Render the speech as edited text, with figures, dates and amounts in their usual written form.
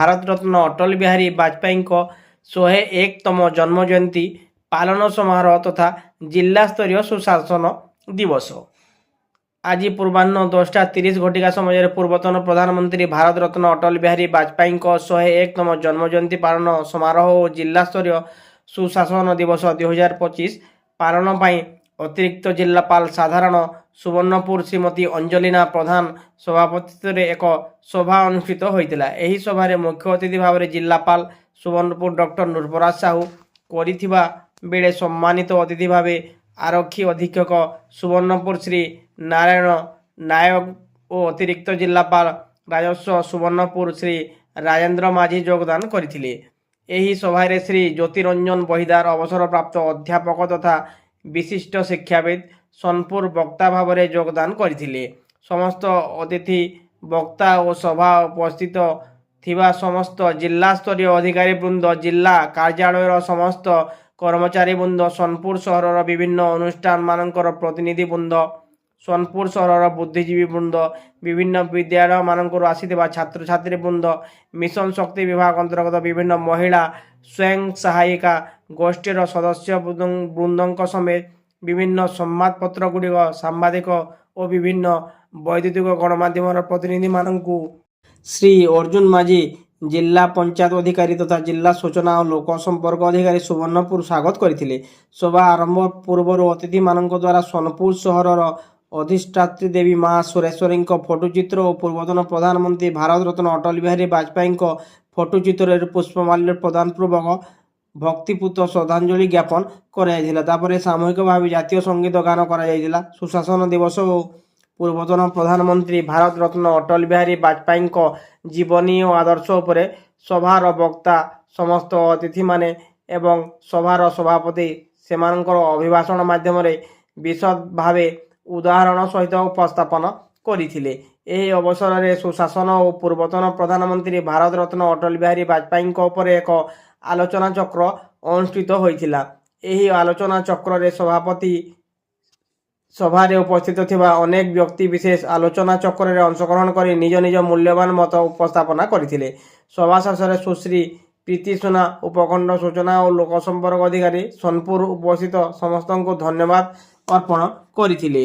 ଭାରତରତ୍ନ ଅଟଳ ବିହାରୀ ବାଜପେୟୀଙ୍କ 101ତମ ଜନ୍ମ ଜୟନ୍ତୀ ପାଳନ ସମାରୋହ ତଥା ଜିଲ୍ଲାସ୍ତରୀୟ ସୁଶାସନ ଦିବସ। ଆଜି ପୂର୍ବାହ୍ନ 10ଟା 30 ଘଟିକା ସମୟରେ ପୂର୍ବତନ ପ୍ରଧାନମନ୍ତ୍ରୀ ଭାରତରତ୍ନ ଅଟଳ ବିହାରୀ ବାଜପେୟୀଙ୍କ 101ତମ ଜନ୍ମ ଜୟନ୍ତୀ ପାଳନ ସମାରୋହ ଓ ଜିଲ୍ଲାସ୍ତରୀୟ ସୁଶାସନ ଦିବସ 2025 ପାଳନ ପାଇଁ ଅତିରିକ୍ତ ଜିଲ୍ଲାପାଳ ସାଧାରଣ ସୁବର୍ଣ୍ଣପୁର ଶ୍ରୀମତୀ ଅଞ୍ଜଲିନା ପ୍ରଧାନ ସଭାପତିତ୍ୱରେ ଏକ ସଭା ଅନୁଷ୍ଠିତ ହୋଇଥିଲା। ଏହି ସଭାରେ ମୁଖ୍ୟ ଅତିଥି ଭାବରେ ଜିଲ୍ଲାପାଳ ସୁବର୍ଣ୍ଣପୁର ଡକ୍ଟର ନୃପରାଜ ସାହୁ କରିଥିବା ବେଳେ ସମ୍ମାନିତ ଅତିଥି ଭାବେ ଆରକ୍ଷୀ ଅଧୀକ୍ଷକ ସୁବର୍ଣ୍ଣପୁର ଶ୍ରୀ ନାରାୟଣ ନାୟକ ଓ ଅତିରିକ୍ତ ଜିଲ୍ଲାପାଳ ରାଜସ୍ୱ ସୁବର୍ଣ୍ଣପୁର ଶ୍ରୀ ରାଜେନ୍ଦ୍ର ମାଝୀ ଯୋଗଦାନ କରିଥିଲେ। ଏହି ସଭାରେ ଶ୍ରୀ ଜ୍ୟୋତିରଞ୍ଜନ ବହିଦାର, ଅବସରପ୍ରାପ୍ତ ଅଧ୍ୟାପକ ତଥା ବିଶିଷ୍ଟ ଶିକ୍ଷାବିତ୍, ସୋନପୁର ବକ୍ତା ଭାବରେ ଯୋଗଦାନ କରିଥିଲେ। ସମସ୍ତ ଅତିଥି ବକ୍ତା ଓ ସଭା ଉପସ୍ଥିତ ଥିବା ସମସ୍ତ ଜିଲ୍ଲାସ୍ତରୀୟ ଅଧିକାରୀ ବୃନ୍ଦ, ଜିଲ୍ଲା କାର୍ଯ୍ୟାଳୟର ସମସ୍ତ କର୍ମଚାରୀ ବୃନ୍ଦ, ସୋନପୁର ସହରର ବିଭିନ୍ନ ଅନୁଷ୍ଠାନମାନଙ୍କର ପ୍ରତିନିଧି ବୃନ୍ଦ, ସୋନପୁର ସହରର ବୁଦ୍ଧିଜୀବୀ ବୃନ୍ଦ, ବିଭିନ୍ନ ବିଦ୍ୟାଳୟମାନଙ୍କରୁ ଆସିଥିବା ଛାତ୍ରଛାତ୍ରୀ ବୃନ୍ଦ, ମିଶନ ଶକ୍ତି ବିଭାଗ ଅନ୍ତର୍ଗତ ବିଭିନ୍ନ ମହିଳା ସ୍ୱୟଂ ସହାୟିକା ଗୋଷ୍ଠୀର ସଦସ୍ୟ ବୃନ୍ଦଙ୍କ ସମେତ ବିଭିନ୍ନ ସମ୍ବାଦପତ୍ର ଗୁଡ଼ିକ ସାମ୍ବାଦିକ ଓ ବିଭିନ୍ନ ବୈଦ୍ୟୁତିକ ଗଣମାଧ୍ୟମର ପ୍ରତିନିଧିମାନଙ୍କୁ ଶ୍ରୀ ଅର୍ଜୁନ ମାଝୀ, ଜିଲ୍ଲା ପଞ୍ଚାୟତ ଅଧିକାରୀ ତଥା ଜିଲ୍ଲା ସୂଚନା ଓ ଲୋକ ସମ୍ପର୍କ ଅଧିକାରୀ ସୁବର୍ଣ୍ଣପୁର ସ୍ୱାଗତ କରିଥିଲେ। ସଭା ଆରମ୍ଭ ପୂର୍ବରୁ ଅତିଥିମାନଙ୍କ ଦ୍ୱାରା ସୋନପୁର ସହରର ଅଧିଷ୍ଠାତ୍ରୀ ଦେବୀ ମା ସୁରେଶ୍ୱରୀଙ୍କ ଫଟୋଚିତ୍ର ଓ ପୂର୍ବତନ ପ୍ରଧାନମନ୍ତ୍ରୀ ଭାରତରତ୍ନ ଅଟଳ ବିହାରୀ ବାଜପେୟୀଙ୍କ ଫଟୋଚିତ୍ରରେ ପୁଷ୍ପମାଲ୍ୟ ପ୍ରଦାନ ପୂର୍ବକ ଭକ୍ତିପୂତ ଶ୍ରଦ୍ଧାଞ୍ଜଳି ଜ୍ଞାପନ କରାଯାଇଥିଲା। ତାପରେ ସାମୂହିକ ଭାବେ ଜାତୀୟ ସଙ୍ଗୀତ ଗାନ କରାଯାଇଥିଲା। ସୁଶାସନ ଦିବସ ଓ ପୂର୍ବତନ ପ୍ରଧାନମନ୍ତ୍ରୀ ଭାରତ ରତ୍ନ ଅଟଳ ବିହାରୀ ବାଜପେୟୀଙ୍କ ଜୀବନୀ ଓ ଆଦର୍ଶ ଉପରେ ସଭାର ବକ୍ତା, ସମସ୍ତ ଅତିଥିମାନେ ଏବଂ ସଭାର ସଭାପତି ସେମାନଙ୍କର ଅଭିଭାଷଣ ମାଧ୍ୟମରେ ବିଶଦ ଭାବେ ଉଦାହରଣ ସହିତ ଉପସ୍ଥାପନ କରିଥିଲେ। ଏହି ଅବସରରେ ସୁଶାସନ ଓ ପୂର୍ବତନ ପ୍ରଧାନମନ୍ତ୍ରୀ ଭାରତ ରତ୍ନ ଅଟଳ ବିହାରୀ ବାଜପେୟୀଙ୍କ ଉପରେ ଏକ ଆଲୋଚନା ଚକ୍ର ଅନୁଷ୍ଠିତ ହୋଇଥିଲା। ଏହି ଆଲୋଚନା ଚକ୍ରରେ ସଭାପତି ସଭାରେ ଉପସ୍ଥିତ ଥିବା ଅନେକ ବ୍ୟକ୍ତି ବିଶେଷ ଆଲୋଚନା ଚକ୍ରରେ ଅଂଶଗ୍ରହଣ କରି ନିଜ ନିଜ ମୂଲ୍ୟବାନ ମତ ଉପସ୍ଥାପନା କରିଥିଲେ। ସଭା ଶେଷରେ ସୁଶ୍ରୀ ପ୍ରୀତି ସୁନା, ଉପଖଣ୍ଡ ସୂଚନା ଓ ଲୋକସମ୍ପର୍କ ଅଧିକାରୀ, ସୋନପୁର ଉପସ୍ଥିତ ସମସ୍ତଙ୍କୁ ଧନ୍ୟବାଦ ଅର୍ପଣ କରିଥିଲେ।